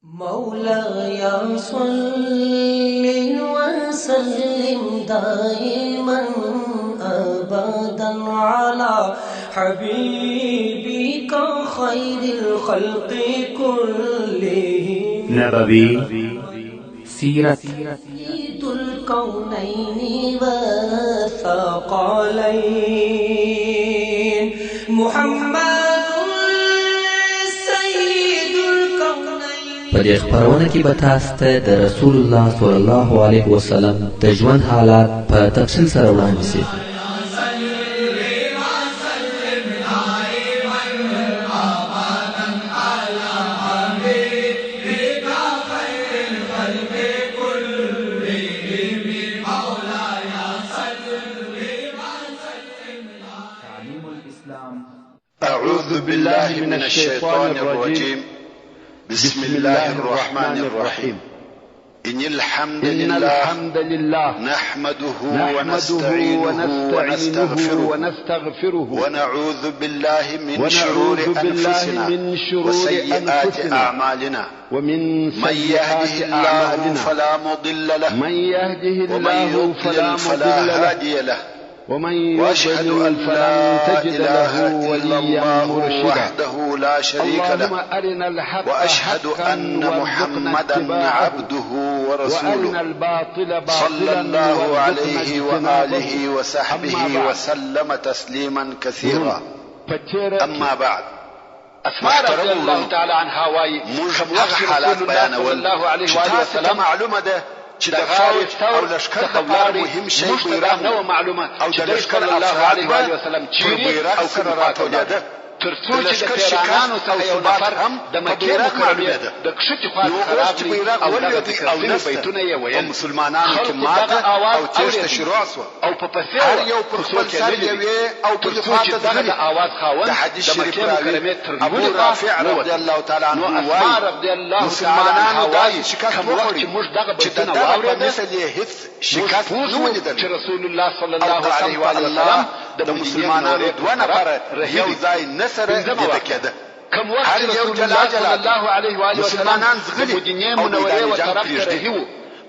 مولاي صل وسلم دائما أبدا على حبيبك خير الخلق كلهم. نبوي سیرت. سيد الكونين والثقلين محمد سيد الكونين. په دې خپرونه کې به تاسو ته د رسول الله صلی الله علیه وسلم د ژوند حالات په تفصیل سره وړاندې شي. أعوذ بالله من الشيطان الرجيم. بسم الله الرحمن الرحيم. إن الحمد إن لله الحمد لله نحمده نحمده ونستعينه ونستعينه ونستغفره ونستغفره ونعوذ بالله من شرور ونعوذ بالله أنفسنا من شرور وسيئات أنفسنا أعمالنا. ومن من سيئات يهده الله أعمالنا. فلا مضل له من يهده ومن الله فلا يضلل فلا مضل له هادي له، ومن وأشهد يضلل أن فلن لا تجد إله له إلا وليا الله مرشدا. وحده لا شريك له، اللهم أرنا الحق وأشهد حقا أن وارزقنا محمدا اتباعه، عبده وأرنا ورسوله، الباطل صلى باطلا الله وارزقنا عليه اجتنابه. وآله أما وصحبه بعد. وسلم تسليما كثيرا. په تېره أما بعد، اسماء رضی محترم الله ورونو، تعالی عنها وایي، موږ کوم هغه وخت چې حالات رسول الله صلی بیانول الله علیه چې وآله تاسو ته وسلم معلومه ده چې د د غار فوج ثور او لشکر څخه لپاره ولاړې، مهم شی موږ ته دا بیرغ نه و وه معلومه او چې د دی لشکر صلی الله افراد علیه به وآله وسلم پر چیرې بیرغ او سره کومې خوا ته ولاړ. راټولېده. تر د څو چې د لشکر پیرانانو شکست څخه او یو ثبات نفر هم د په مکې بیرغ مکرمې معلومېده. د کښتې خوا نو څخه اوس چې راغلی بیرغ او دغه ولوېد ذکر او شوي نسته، بیتونه یې په ویل، مسلمانانو کې خلکو دغه ماته آواز او تېښته اورېدی شروع سوه. او په پسې هر وه، یو پر خو خپل څوک یې سر نه لیدل، یوې او تر بلې څو خوا چې ته دغه د ځغلي. آواز د خاوند حدیث د شریف مکې راوي مکرمې تر ابو لوړې خوا رافع رضی ووت. الله تعالی نو عنه اسماء وایي، رضی الله تعالی مسلمانانو عنها داسې وایي، شکست کوم وخت وخوړی چې موږ دغه چې د بیتونه دغه په واورېده، مثل یې هیڅ موږ شکست پوه نه شو و لیدلی. چې رسول الله صلی او الله قسم علیه په وآله الله وسلم د د مدینې مسلمانانو منورې دوه پر طرف نفره رهي یو دی. ځای نه سره پنځمه لیده واقعه، کېده. کوم وخت هر چې یو رسول جلا الله جلا صلی دی. الله علیه وآله وسلم مسلمانان د ځغلي مدینې او منورې میدان و جنګ طرف ته پرېږدي. رهي وو،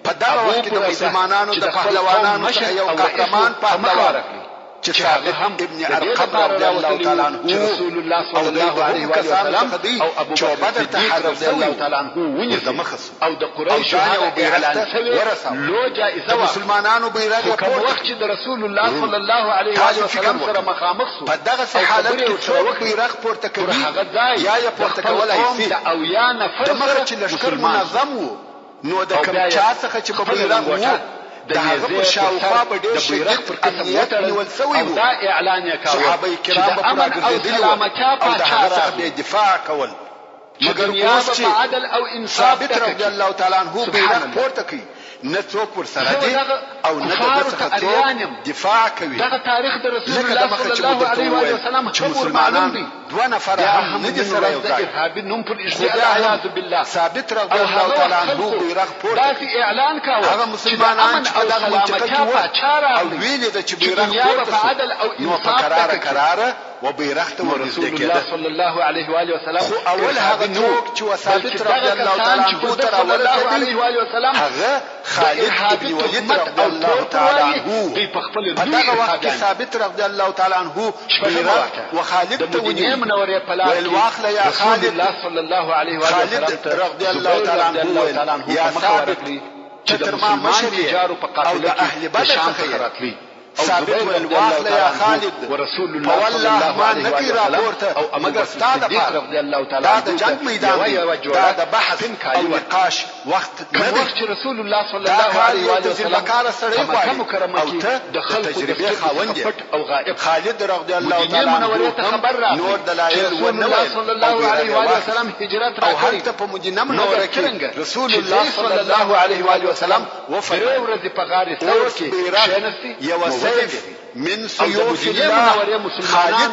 په دغه ابو وخت کې د بريده مسلمانانو چې د د خپل قوم پهلوانانو مشر څخه یو او رئیس قهرمان و، په مخه پهلوان ورغلی چې چې هغه ثابت هم ابن د دې ارقم لپاره رضی الله راوتلی تعالی و عنه چې رسول الله او صلی دی الله د علیه هغو وآله کسانو وسلم څخه دی او ابو چې بکر بدر ته صدیق حاضر رضی سوي الله وو، تعالی عنه ونیسي ور دمخه سو او د او قریشو ځان یې هغه و بیرغ اعلان ته شوې ورساوه. لو جایزه د واخلي. مسلمانانو بیرغ خو یې کوم پورته وخت کړ. چې د رسول الله وروڼو، صلی الله علیه وآله تاسو فکر وسلم سره وکړئ، مخامخ سو په دغسې او حالت خبرې کې ورسره څوک وکړې، بیرغ پورته پر کوي هغه ځای یا یې د پورته خپل کولای قوم سي؟ د 70 نفرو دمخه سره چې لښکر مسلمان سو منظم وو، نو د او کوم بیا یې چا څخه چې به خپله بیرغ وو، لنګوټه د د هغه نیزې پر پر سر شاوخوا به ډېر د بیرغ شدید پر قسم امنیت وتړل نیول سوی او وو. دا اعلان یې کاوه صحابه چې کرام د به پر امن او راګرځېدلي ول سلامتیا او د پاچا هغه څخه به راغی یې دفاع کول. چې مګر دنیا اوس به چې په عدل او انصاف ثابت ډکه رضی کړي. الله تعالی عنه سبحان بیرغ الله. پورته کړ، نه څوک ورسره زه دي دغه او نه د ده کفارو ته څخه څوک اریان یم. دفاع کوي. دغه تاریخ د رسول لکه الله دمخه صلی چې مو الله درته علیه وآله وویل وسلم چې هم ور معلوم مسلمانان دی. دوه نفره بیا هم هم نه دي نن سره ورځ یو د ځای. ارهابي نوم پر خو اږدي بیا هم العیاذ بالله. ثابت رضی او الله هغه تعالی وخت عنه خلکو بیرغ پورته داسې کړ. اعلان کاوه هغه چې د مسلمانان امن چې په او دغه منطقه کې سلامتیا وو پاچا او راغلی ویې لیده چې چې بیرغ دنیا به پورته په سو، عدل او نو په انصاف کراره ډکه کړي. کراره و بیرغ ته نو ورنږدې رسول کېده. الله صلی الله علیه وآله وسلم خو اول هغه ارهابي نه وو، څوک چې و ثابت بلکې رضی دغه الله کسان تعالی چې پر عنه ده ته صلی الله راورسېدل، علیه وآله وسلم هغه د خالد ارهابي ابن ولید تهمت رضی او الله تور پر تعالی وایي، عنه وو. دوی په خپله په لوی دغه وخت کې ارهابیان دي. ثابت رضی الله تعالی عنه شپږمه بیرغ واقعه، و خالد د ته مدینې ونیوی، منورې په لار ویل کې واخله یا رسول خالد. الله صلی الله علیه وآله خالد وسلم ته رضی الله زبیر تعالی رضی عنه الله وویل، تعالی عنه یا په مخه ثابت، ورغلی ته چې د تر ما مسلمان مشر یې تجارو په او د قافله کې اهل د بدر شام څخه څخه یې. راتلی او ثابت زبیر ویل رضی الله واخله تعالی یا عنه خالد، و رسول په الله صلی والله الله ما علیه نه وآله کوي وسلم راپورته او ابو مګر بکر ستا صدیق دپاره. رضی الله تعالی دا د عنه ته جنګ میدان یوه دی، یوه دا جوړه د بحث سپین او کالي ورکړل. نقاش وخت کوم نه دی. وخت چې رسول الله صلی دا الله کار علیه یو وآله وسلم تجربه کاره سړی په مکه غواړي مکرمه او کې ته د د خلکو د تجربې سترګو خاوند څخه یې. پټ او غایب سو، خالد رضی الله مدینې تعالی عنه منورې ته هم خبر راغی نور چې دلایل رسول ونه الله ویل صلی او الله بیرغ علیه یې وآله واخیست وسلم هجرت او راکړی هلته په مدینه مګر منوره کې څرنګه رسول چې الله دی صلی صلی الله الله علیه علیه وآله وسلم وسلم درې وفرمایل، ورځې په غار ثور اوس کې بیرغ کښېنستی یوه نو سیف وځنډېدی من او د سیوف مدینې الله منورې مسلمانان خالد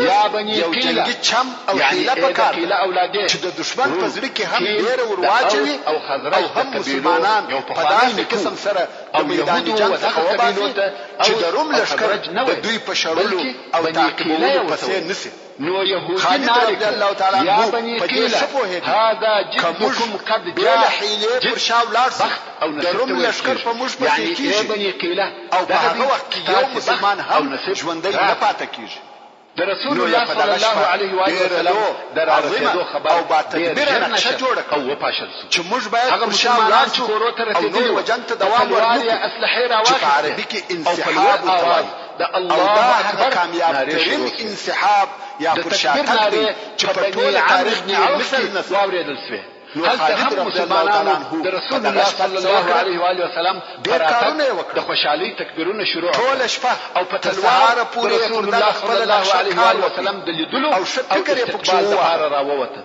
اوس یا بني یو قیله جنګي چم او یعنی حیله ای د پکار قیله ده اولادې چې د دښمن په روم زړه کې هم قیل ویره د ور اوس واچوي او او خزرج د هم قبیلو مسلمانان یو په پخوانی داسې نیکه قسم سره د او میدان یهودو جنګ و څخه دغه قبیلو وباسي ته چې د اوس روم او لښکر خزرج نه د ویل دوی په شړلو بلکې او بني قیله یې تعقیبولو ورته پسې ویل. نه شي. نو یهودي خالد نارې رضی کړه الله تعالی یا عنه بني په دې قیله ښه پوهېدی هذا که موږ جدکم قد بې له جاء حیلې پر جد شا ولاړ شو بخت او د نصیب روم ته ویل لښکر کېږي په موږ پسې یعنی ای کېږي بني قیله او په دغه هغه دی وخت کې یو ستاسې بخت مسلمان او هم نصیب ژوندی نه راغی. پاته کېږي. د رسول نو یې الله په صلی دغه الله شپه علیه و آله ډېره وسلم لو د را عظیمه رسېدو خبر او با ډېر تدبیره ژر نقشه نشر جوړه او کړه وپاشل شو. چې موږ باید هغه پر شا مسلمانان ولاړ چې شو کورو ته او رسېدلي نور وو و جنګ ته په دوام تلوار ورنه یې کړو اسلحې چې په راواخیستې عربي کې او په لوړ انسحاب ورته آواز وایي د او الله دا هغه اکبر کامیاب نارې ترین شروع شوې. انسحاب یا د پر شا تکبیر تګ دی نارې چې په په بني ټوله عمرو تاریخ بن کې یې عوف مثل کې نشته. واورېدل شوې. نو هلته خالد هم رضی الله تعالی مسلمانانو عنه د په رسول دغه الله شپه صلی څه الله وکړل؟ علیه و آله وسلم په ډېر راتګ کارونه یې د وکړل. خوشحالۍ تکبیرونه شروع ټوله کړل شپه او په تر تلوار سهاره د پورې یې رسول پر دغه الله خپله صلی الله نقشه علیه و کار آله وکړ وسلم د لیدلو او ښه او فکر یې پکښې استقبال وواهه. لپاره راووتل.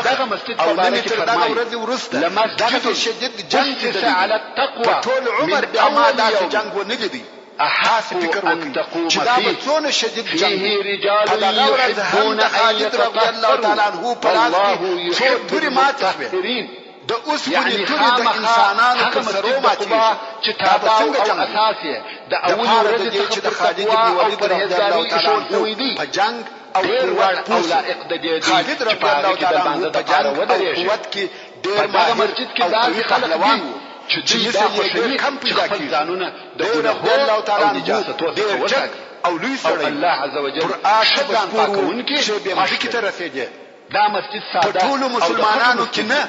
دمخه دغه مسجد او په نه باره مې کې تر دغه فرمایي ورځې وروسته لمسجد دغسې شدید جنګ أسس لیدلی دی. على التقوى په ټول عمر من بیا ما أول داسې يوم جنګ ونه لیدی. أحق تاسې فکر أن وکړئ تقوم چې دا به فيه. څونه شدید جنګ فيه و. رجال په دغه ورځ هم يحبون د أن خالد رضی الله تعالی عنه په لاس والله کې څو يحب تورې ماتې شوې. المطهرين. د اوسپنې یعنی تورې د خامخا انسانانو هغه پر سرو مسجد د ماتېږي. قباء چې دا به تاباو څنګه او جنګ وي؟ اساس یې د د اولې پاره د ورځې دې څخه چې د پر خالد تقوا بن او ولید رضی الله پرهېزګارۍ تعالی ایښودل عنه شوی دی. په جنګ او ډېر قوت وړ او پوه شو. لایق د دې دی خالد چې رضی په هغه الله کې د تعالی عنه لمانځه په دپاره جنګ او ودرېږي. قوت کې ډېر په دغه ماهر مسجد کې او داسې قوي خلک پهلوان دي و چې چې دوی مثل دا یې ډېر خوښوي کم چې پیدا خپل کېږي. ځانونه د دی رضی ګناهو الله تعالی او عنه نجاستو ډېر څخه جګ وساتي او لوی او سړی و. الله عز وجل پر آس ښه چې به ځان سپور و، پاکوونکي پښې به یې خوښ مځکې ته دی. رسېدې. دا مسجد په ساده ټولو او د خټو مسلمانانو کې مسجد نه دی.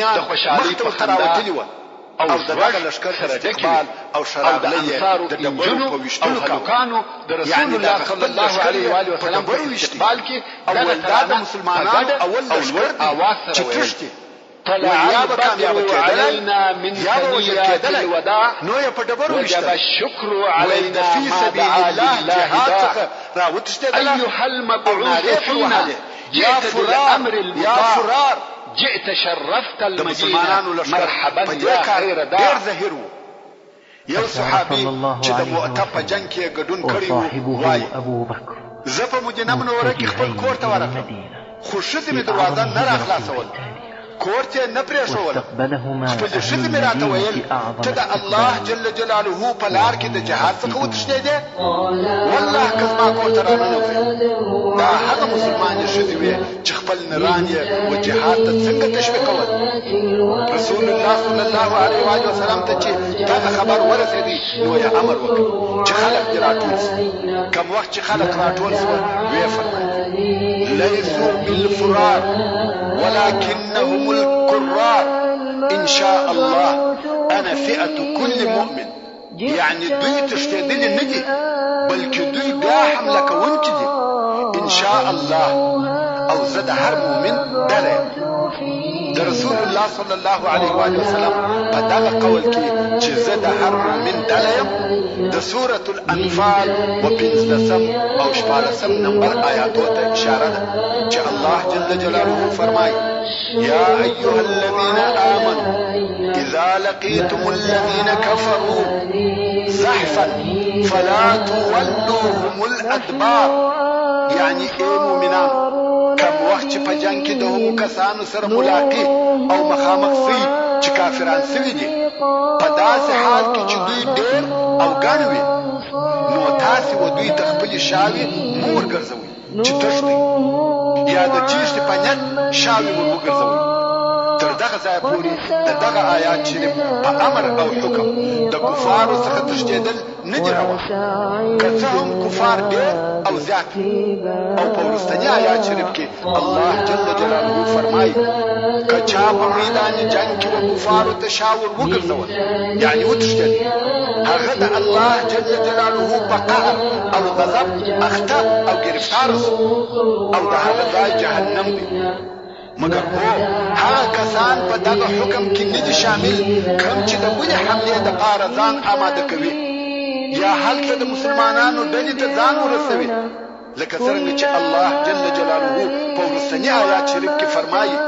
کوچنیان د خوشحالۍ مخته په ورته خندا راوتلي وه او او د دغه غږ لښکر سره ډکې استقبال وې او ښه او د راغلی یې انصارو د ډبرو انجونو په او ویشتلو کاوه. هلکانو د رسول یعنې الله دغه صلی خپل الله لښکر علیه یې و آله په وسلم په ډبرو ویشتی استقبال کې او دغه ویل دا د ترانه په مسلمانانو ګډه اول او لښکر لوړ دی آواز سره چې ویل. تښتي. طلع ویل یا به البدر کامیابه کېدلی علينا من یا به وژل ثنيات کېدلی الوداع نو یې په ډبرو وجب ویشتل. الشكر ویل د علينا فی ما سبیل دعا الله لله جهاد داع څخه راوتښتېدله أيها او المبعوث نارې پر فينا وهلې یا جئت فرار بالأمر یا المطاع فرار. جئت شرفت د المدينة مسلمانانو لښکر مرحبا په دې يا کار خير ډېر داع زهیر وو. یو فسار صحابي صلى الله چې د عليه مؤته په وسلم جنګ کې یې ګډون کړی وو وصاحبه وایي أبو بكر زه په مدینه منوره کې خپل متجهين کور ته إلى ورغلم المدينة خو ښځې مې في دروازه أعظم نه هجرة في راخلاصوله. التاريخ. کور ته یې نه پرېښولم. واستقبلهما خپلې أهل ښځې مې راته ویل، المدينة أعظم ته د الله استقبال جل جلاله په لار کې د جهاد څخه وهم وتښتېدې؟ رافدون. والله که زما کور ته راننوځې. دا هغه مسلمانې ښځې وې چې خپل نران یې و جهاد ته څنګه تشویقول. رسول الله صلی الله علیه وآله وسلم ته چې دغه خبر ورسېدی نو یې امر وکړ چې خلق دې راټول شي. کوم وخت چې خلق راټول شوه ویې فرمایل، ليسوا بالفرار ولكنهم الكرار ان شاء الله انا فئة كل مؤمن یعنی دوی تښتېدلي نه دي بلکې دوی بیا حمله کوونکي دي ان شاء الله او زه د هر مؤمن ډله یم. د رسول الله صلی الله علیه و آله وسلم په دغه قول کې چې زه د هر مؤمن ډله یم د سورة الانفال و پنځلسم او شپاړسم نمبر آیاتو ته اشاره ده چې الله جل جلاله فرمایي یا ایها الذین آمنوا اذا لقیتم الذین كفروا زحفا فلا تولوهم الادبار یعنی ای مؤمنانو کوم وخت چې په جنګ کې د هغو کسانو سره ملاقي او مخامخ سئ چې کافران سوي دي په داسې حال کې چې دوی ډېر او ګڼ وي نو تاسې و دوی ته خپلې شاوې مه ورګرځوئ چې تښتئ یا د تېښتې په نیت شاوې ور وګرځوئ. تر دغه ځایه پورې د دغه آیات شریف په امر او حکم د کفارو څخه تښتېدل نه دي روا، که څه هم کفار ډېر او زیات وي. او په وروستني آیات شریف کې الله جل جلاله فرمایي، که چا په میدان جنګ کې و کفارو ته شا ور وګرځول، یعنې وتښتېد، هغه د الله جل جلاله په قهر او غضب اخته او ګرفتار شو او د هغه ځای جهنم دی. مګر هو، هغه کسان په دغه حکم کې نه دي شامل کوم چې د بلې حملې دپاره ځان آماده کوي یا هلته د مسلمانانو ډلې ته ځان ورسوي، لکه څرنګه چې الله جل جلاله په وروستني آیات شریف کې فرمایي،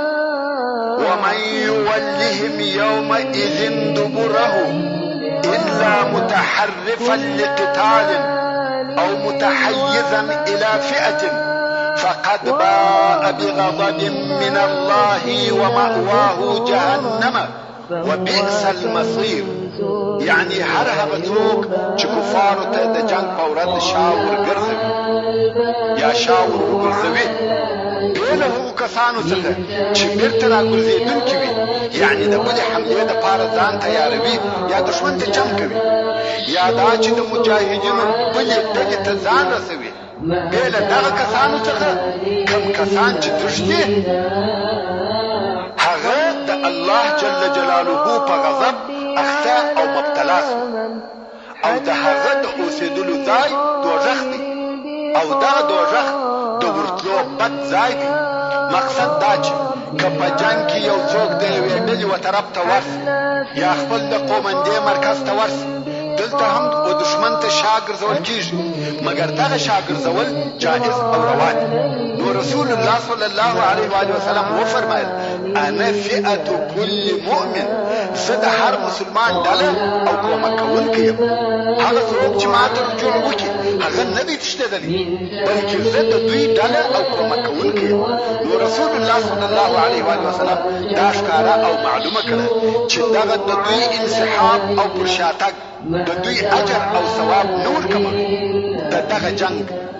ومن يولهم يومئذ دبره إلا متحرفا لقتال أو متحيزا إلى فئة فقد باء بغضب من الله ومأواه جهنم وبئس المصير یعنی هر هغه څوک چې کفارو ته د جنګ په ورځ شا ورګرځوي یا شا ور وګرځوي بې له هغو کسانو څخه چې بیرته راګرځېدونکي وي، یعنې د بلې حملې دپاره ځان تیاروي یا دښمن ته جنګ کوي، یا دا چې د مجاهدینو بلې ډلې ته ځان رسوي، بې له دغه کسانو څخه کوم کسان چې تښتي هغه د الله جل جلاله په غضب اخته او مبتلا شو او د هغه د اوسېدلو ځای دوږخ دی او دغه دوږخ د ورتلو بد ځای دی. مقصد دا چې که په جنګ کې یو څوک د یوې ډلې و طرف ته ورشي یا خپل د قومندې مرکز ته ورشي دلته هم و دښمن ته شا ګرځول کیږي مګر دغه شا ګرځول جائز او روا دي. نو رسول الله صلی الله علیه و آله وسلم وفرمایل، انا فئة کل مؤمن، زه د هر مسلمان ډله او کومک کوونکی یم. هغه څوک چې ماته رجوع وکړي هغه نه دی تښتېدلی بلکې زه د دوی ډله او کومک کوونکی یم. نو رسول الله صلی الله علیه و آله وسلم دا ښکاره او معلومه کړه چې دغه د دوی انسحاب او پر شاتګ د دوی اجر او ثواب نه ورکموي، د دغه جنګ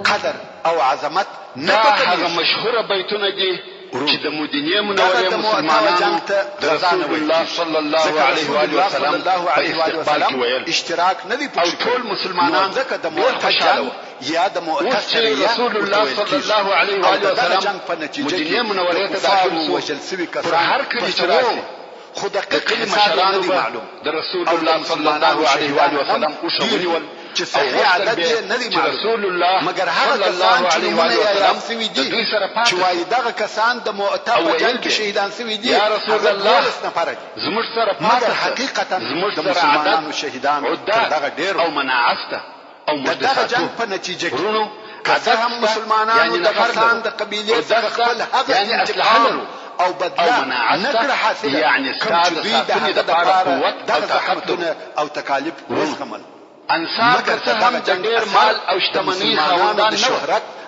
قدر او عظمت نه دا په هغه کمېږي. مشهوره بیتونه دي چې د مدینې دغه منورې د مؤته و مسلمانانو جنګ ته د غزا نه رسول ویل الله کېږي، صلی الله ځکه علیه رسول وآله الله وسلم صلی الله په علیه وآله استقبال کې وسلم ویل اشتراک نه دی او پکښې ټول کړی، نو مسلمانان ځکه د ډېر مؤته خوشحاله جنګ وو. یا د مؤته اوس چې سریه رسول ورته الله ویل صلی کېږي الله علیه او وآله د دغه وسلم جنګ په نتیجه مدینې کې د منورې ته داخل کفارو شو، وژل شوي پر کسان هر په کلي چې څه وو خو د دقیق کلي حساب یې نه مشرانو دی به معلوم د رسول او د الله صلی مسلمانانو الله علیه شهیدان وآله هم وسلم اوښه ډېر ونیول ول چې او صحیح غوښتل عدد به یې نه دی چې معلوم رسول الله مګر هغه صلی کسان الله چې علیه نومونه وآله یې وسلم یاد سوي د دي دوی سره چې پاتې شو وایي دغه کسان د مؤته او په ویل جنګ کې به شهیدان سوي دي یا رسول هغه الله 12 نفره دي زموږ سره مګر پاتې شه، حقیقتا زموږ د سره عدد، مسلمانانو شهیدان تر عده دغه ډېر او وو. مناعه شته او د موږ دې دغه ساتو. جنګ په نتیجه کې وروڼو که څه عدد هم شته مسلمانانو یعنې د نفر غسان لرو، د قبیلې عده څخه شته خپل هغه یعنې اسلحه انتقام لرو او او بدله مناعه نه شته کړه حاصله یعنې کوم ستا چې د دوی د ساتنې هغه دپاره دپاره قوت او دغه طاقت لرو. زحمتونه او تکالیف وروڼو وزغمل انصار مګر که د څه هم دغه د جنګ ډېر اثر مال او د شتمنۍ مسلمانانو خاوندان د نه وه، شهرت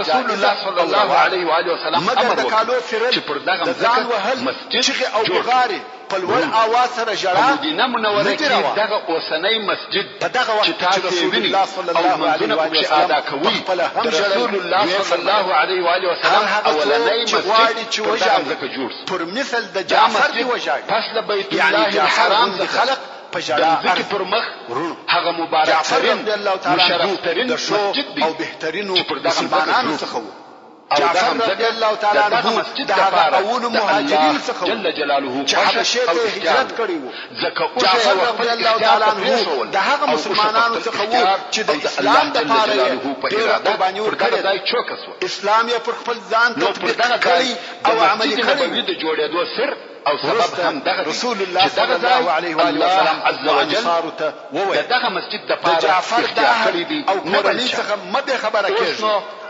رسول جائزه الله صلی او الله روا ده. علیه و آله وسلم مګر امر د کالو وکړ څیرل، چې پر دغه د ځان مځکه وهل، مسجد چیغې او جوړ کړي. بغارې، په لوړ وروڼو، آواز سره په ژړا مدینه منوره نه دي کې روا. دغه اوسنی مسجد په دغه چې وخت کې چې تاسو یې رسول وینئ الله صلی او الله لمونځونه علیه وآله پکې وسلم ادا په کوئ خپله هم د ژړل، رسول الله ویې صلی الله فرمایل، علیه و آله هر وسلم هغه څوک اولنی چې غواړي مسجد چې پر دغه وژاړي مځکه جوړ سو. پر مثل د دا جعفر دې مسجد وژاړي، پس له بیت یعنې الله جعفر الحرام غوندې څخه خلق په د ژړا مځکې ارزي. پر مخ وروڼو، هغه مبارک جعفر ترین رضی الله تعالی عنه مشرف ترین د ښو مسجد دی او بهترینو چې پر دغه مځکه مسلمانانو جوړ څخه سو. وو. او دغه جعفر رضی مځکه الله د تعالی دغه عنه مسجد د هغه دپاره اولو د الله مهاجرینو څخه وو جل جلاله چې خوښه حبشې او ته یې اختیار هجرت وو کړی وو. ځکه اوښه یې جعفر وخپل رضی الله اختیار تعالی ته عنه پرېښول د هغه او اوښه په مسلمانانو خپل څخه وو اختیار چې د او د اسلام الله جل دپاره یې جلاله په ډېره اراده قرباني پر دغه ورکړې ده. ځای چوکه سوه. اسلام یې پر خپل ځان نو پر تطبیق دغه ځای کړی د او عملي مسجد کړی نبوي وو. د جوړېدو سر او سبب وروسته هم دغه دی رسول الله چې صلی دغه الله ځای علیه وآله الله وسلم عز وجل انصارو ته د وویل، دغه مسجد د دپاره جعفر د اختیار اهل کړی دی او نه بل کورنۍ چا. څخه مه بې خبره اوس کېږئ نو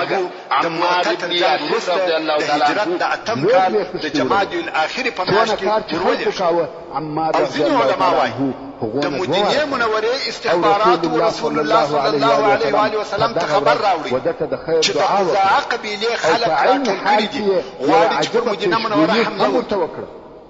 عنه د عمار موته تر ابن جنګ یاسر وروسته رضی الله د تعالی هجرت عنه د اتم لوی کال لوی د کښتۍ جمادی وړل. الاخرې په څونه میاشت کې کار چې ور خلکو ولېږه. کاوه عمار او رضی ځینې الله علما تعالی وایي عنه هغو د نه دوه مدینې واره کړل. منورې او رسول استخباراتو الله رسول صلی الله الله صلی علیه الله وآله علیه وسلم وآله په وسلم ته دغه خبر ورځ راوړی وده ته د خیر چې د دعا وکړه خزاعه قبیلې او خلک په عین راټول حال کړي کې دي، یې یوه غواړي چې پر عجبه مدینه منوره پیشګویي حمله هم ورته وکړي. وکړه.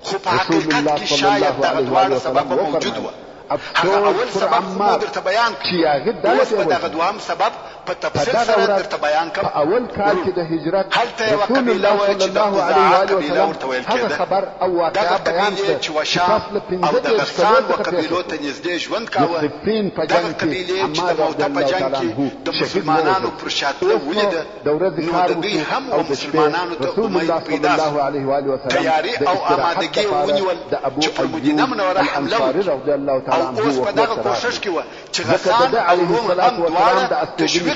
خو په رسول حقیقت الله کې صلی شاید الله دغه علیه دواړه وآله وسلم سببه موجود وفرمایل وه. هغه افسوس اول پر سبب خو مو عمار درته بیان چې کړ، یاغي ډله اوس یې به دغه وژني. دوهم سبب په په تفصیل دغه سره ورځ درته بیان په کړم. اول کال ورور کې د هجرت هلته یوه رسول قبیله الله وه صلی چې د الله علیه قزاعه وآله قبیله وسلم ورته ویل هغه کېده. خبر او دغه واقعه بیان قبیلې کړه چې چې وشام پس له او پنځه د دېرش غسان کلو و څخه پېښه قبیلو شوه. ته نږدې ژوند د کاوه، صفین په دغه جنګ کې قبیلې چې د عمار رضی موته په الله جنګ تعالی کې عنه د شهید مسلمانانو ووژل پر شاتله اوس نو ولیده، د ورځې نو کار د دوی وشو هم او و د شپې مسلمانانو ته رسول امید الله صلی پیدا الله شو. علیه وآله وسلم تیاری د او استراحت آمادګي یې لپاره ونیول د ابو چې پر مدینه ایوب منوره حمله الانصاري وکړي رضی الله او تعالی عنه اوس په وکور دغه ته کوښښ راغلل کې وه چې ځکه د غسان ده او علیه روم الصلاة هم والسلام دواړه د استوګنې تشویق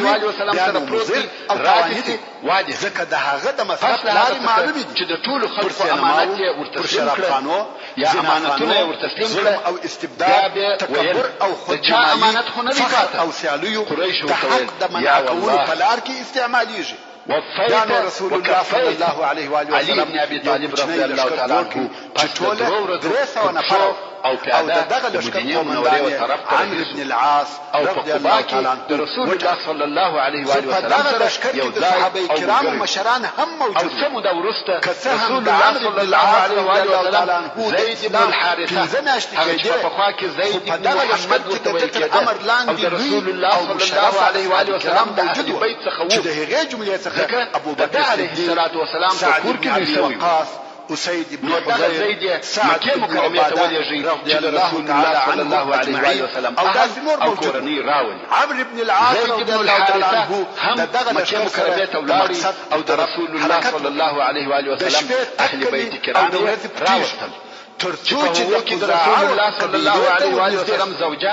علیه وي وآله وسلم بیا سره نو پروت مضر دی او راتې تاواني سي دی وادي ځکه د هغه د پس مصرف له هغه لارې څخه معلومې دي چې د ټولو پر خلکو امانت سینماوو یې پر ورتسلیم کړه شرابخانو یا امانتونه زناخانو یې ورتسلیم ظلم کړه او بیا استبداد به ویل تکبر او د چا خودنمایي امانت خو نه دی فخر پاته او سیالیو قریشو د ورته حق ویل د منع یا کولو والله په لار کې استعمالیږي بیا وفیت نو رسول الله صلی وکفیت الله علیه و آله علی وسلم ابن ابي یو طالب کوچنی رضی الله لښکر تعالی جوړ کړ عنه چې پس له ټوله درو ورځو 300 په نفره پښو وو او او پیاده د دغه د لښکر مدینې قومندان منورې و یې طرف ته عمرو رهي بن شو العاص او په رضی قبا الله کې تعالی د عنه رسول الله وټاکه. صلی الله علیه و خو آله په وسلم دغه سره لښکر یو کې د ځای صحابه او کرامو ملګری شو. مشران هم او موجود څه وو. موده وروسته که څه هم رسول د الله عمرو صلی بن الله العاص علیه رضی و آله الله وسلم تعالی عنه د زید بن اسلام الحارثه پنځه میاشتې هغه چې کېدې په پخوا کې خو زید په بن دغه لښکر محمد کې ورته د ویل ده تر کېده امر او لاندې د لوی رسول الله او صلی الله مشرف علیه و آله اصحاب کرام وسلم د موجود اهل وو بیت څخه چې وو د هغې جملې څخه ځکه د ابوبکر ده علیه صدیق الصلاة والسلام په سعد کور بن کې لوی ابي شوی وو وقاص اسید بن نو دغه حضیر زید یې سعد مکې بن مکرمې ته عباده ولېږئ رضی چې د الله رسول تعالی الله صلی عنهم الله علیه و آله اجمعین وسلم او اهل داسې نور او موجود وو. کورنۍ راولي. عمرو بن العاص زید رضی بن الله تعالی الحارثه عنه هم د دغه مکې لښکر سره مکرمې ته د ولاړی مقصد او په د طرف رسول الله حرکت صلی وکړ. الله علیه و آله د وسلم شپې اهل تک بیت کلي او کرام د یې ورځې پټېږي راوستل تر چې څو په چې هغو د کې د رسول خزاعه الله صلی الله قبیلې ته علیه و آله ورنږدې وسلم شو. زوجه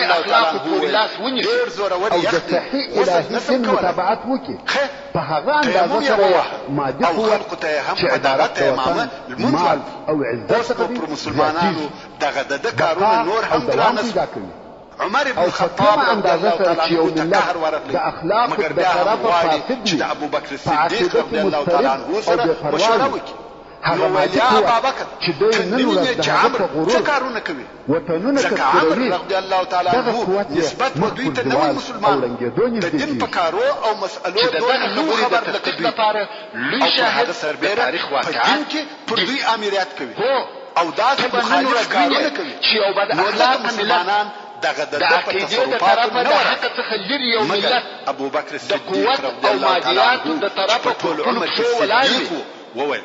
اسلامي الله تعالی اخلاقو عنه پورې وویل، لاس ونیسي ډېر زورور او یخ د دی، صحیح غسل الهي نسم دین کولی. متابعت وکړي ښه، په هغه تیمم اندازه یې سره یې وواهه مادي او قوت خلقو ته یې هم چې په دغه عبارت د تیمامه وطن لمونځ مال ورکړ. او عزت اوس څخه نو دی پر مسلمانانو زیاتیږي دغه د ده کارونه بقا نور او هم دوام ګرانه پیدا سول. کوي عمر ابن او په الخطاب کومه رضی اندازه الله سره تعالی چې یو عنه ته ملت قهر د ورغلی، اخلاقو مګر د بیا هم طرفه غواړي فاسد چې وي د ابوبکر په صدیق عقیده رضی کې الله تعالی مضطرب عنه او سره بې پروا مشوره وي وکړي. هغه نو ویل مادي یا قوت ابابکر، چې دی ته نن نه ورځ وینې د چې هغه عمرو په څه غرور کارونه کوي؟ وطنونه ځکه عمرو تسخیروي رضی الله تعالی دغه عنه قوت یې نسبت و مخ دوی پر ته نوی زوال او مسلمان و، ړنګېدو د نږدې دین په کیږي. کارو او مسئلو چې د دونه دغه نه وو خبرې د خبر لکه تصدیق دوی لپاره لوی او پر شاهد هغه د سربېره تاریخ په دین واقعات کې پر دي. دوی آمریت کوي هو، او داسې ته به نن مخالف ورځ کارونه وینې کوي، چې یو بد نو ځکه اخلاقه ملت مسلمانان دغه د د ده په عقیدې د تصرفاتو طرفه نه د ورغلل. حق څخه لرې یو مګر ملت ابوبکر د صدیق قوت رضی او الله تعالی مادیاتو عنه د چې طرفه په پر ټول خپلو عمر کې پښو ولاړ صدیق وي. و، وویل.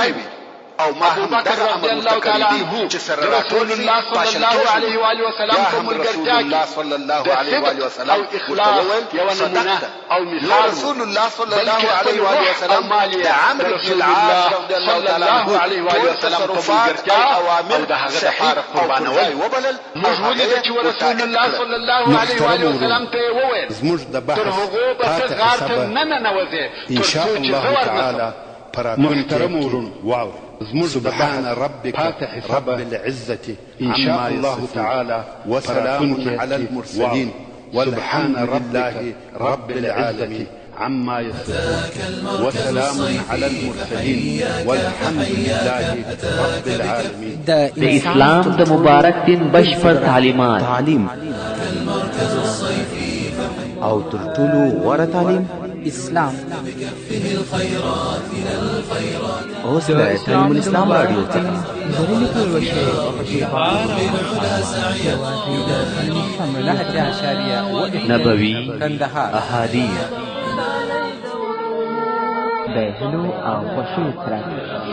ځای وي او ما هم ابوبکر دغه رضی امر الله ورته تعالی کړی دی عنه چې سره د راټول رسول شي الله صلی پاشل الله کېږي علیه و آله وسلم بیا په هم رسول ملګرتیا الله کې صلی الله د علیه و صدق آله وسلم او ورته اخلاص وویل یوه نمونه صدقت. او نو مثال و، رسول الله صلی الله بلکې خپل علیه و آله روح او وسلم مال د یې عمرو د بن رسول العاص الله رضی الله صلی تعالی الله عنه علیه و آله ټول وسلم په تصرفات ملګرتیا او او اوامر د هغه صحیح دپاره او پر قربانول. ځای وبلل او موږ هغه ولیده یې چې ورته ورسول تائید الله کړل. صلی الله علیه و آله محترمو ورونو وسلم ته یې وویل، زموږ د تر بحث هغو به ته پاتې غار حصه ته به نه ننوځې ان تر شاء څو چې زه الله ورنه شم. تعالی په راتلونکي محترمو کې وروڼو واورئ. زموږ د سبحان بحث ربك پاتې حصه رب به العزة إن شاء عما الله يصفون تعالی په وسلام راتلونکي على کې المرسلين واورئ. والحمد سبحان لله ربك رب رب العزة العالمين. عما يصفون وسلام على المرسلين والحمد لله رب العالمين. د د اسلام د مبارک دین بشپړ تعلیمات تعلیم او تر ټولو غوره تعلیم اسلام اوس له تعلیم الاسلام راډیو څخه. نبوي کندهار احادیث. د هیلو او خوښیو څرک.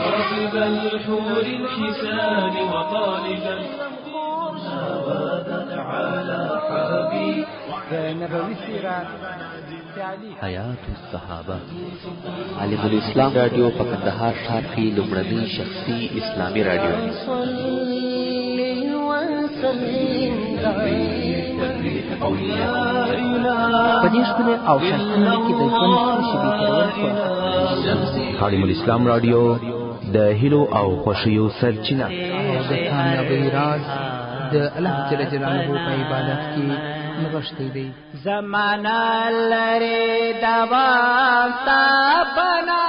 راغب الحور الحسان وطالبا د نبوي سیرت حیات الصحابه. عالم الاسلام راډیو په کندهار ښار کې لومړنۍ شخصي اسلامي راډیو. په دې ښکلې او ښایسته نړۍ کې د ژوند څو شېبې تېرول خورا. عالم الاسلام راډیو د هیلو او خوښیو سرچینه. او د کامیابۍ راز د الله جل جلاله په عبادت کې نغښتی دی. زمانہ لري دوام تا بنا.